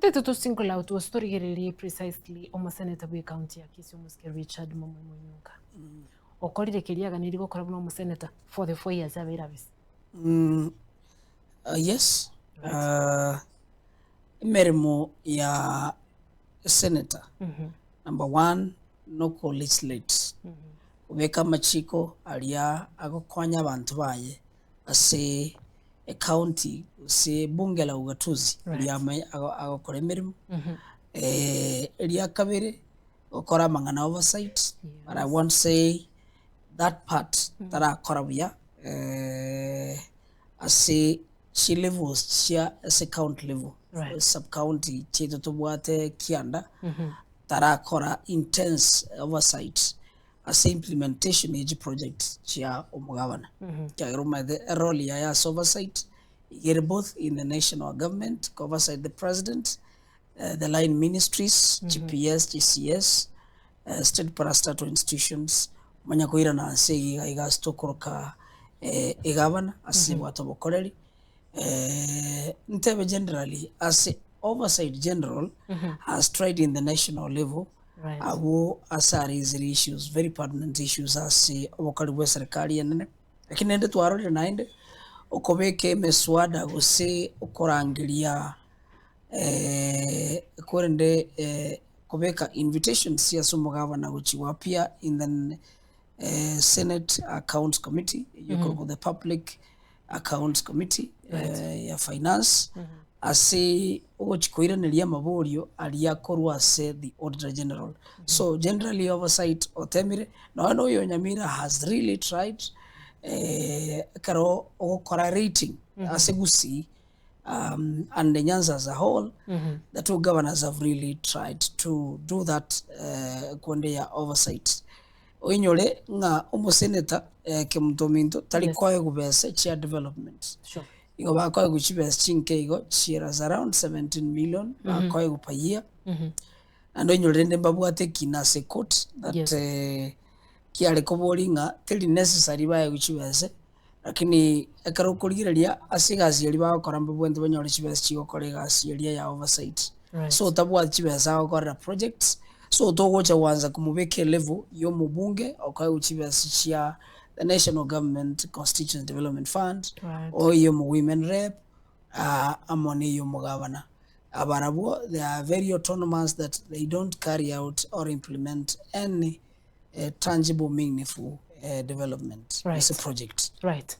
Tete to single out gose torigererie precisely omoseneta bwe county ya Kisii omosike Richard Momoi Monyonka. Okorire keria aganeirie gokora buna omoseneta for the 4 years abeire abisa. Yes, emeremo ya esenator, number one, noko legislate, kobeka amachiko aria agokonya abanto baye ase ecounty gose bunge la ugatuzi riria agokora emeremo. Eria kabere, gokora amang'ana oversight, but I won't say that part tarakora buya ase chi levels chia ase county level, sub county chiaito tobwate kianda, tarakora intense oversight ase implementation ye chiproject chia omogabana. Ekiagera omanyete erole yaye ase oversight iga ere both in the national government, oversight the president, the line ministries, chi PS, chi CS, state parastatal institutions, omanye koirana nse iga iga ase tokoroka egavana ase ebwate obokoreri. Ntebe generally ase oversight general has tried in the national level abwo ase araisire issues very pertinent issues ase obokori bwa eserekari enene. Lakini naende twarorire naende okobeka emeswada gose okorangeria korende kobeka invitations ase omogabana gochia go appear in the Senate Accounts Committee, eyio ekorokwa the Public Accounts Committee ya Finance, ase ogochia koiraneria amaborio aria akorwa ase the Auditor General. So generally oversight otemire, nonya na oyo Nyamira has really tried ekero ogokora rating ase Gusii and the Nyanza as a whole, the two governors have really tried to do that konde ya oversight. Oinyore ng'a omoseneta Kemunto ominto tari koegwa besa chia development. Igo bakoegwa chibesa chinke igo chiras around 17 million bakoegwa per year. Naende oinyore rende mbabwate ekina ase court that kiare koboria ng'a teri necessary baegwe chibesa Lakini ekero okorigereria ase egasi eria bagokora mbabwenerete banyore chibesa chigokora egasi eria ya oversight. So otabwati chibesa agokorera projects, so togocha goanza komobeka elevel ya omobunge okoegwa chibesa chia the national government constituency development fund, or eya omo women rep, amo na eya omogabana. Abarabwo they are very autonomous that they don't carry out or implement any tangible meaningful development gose project. Right.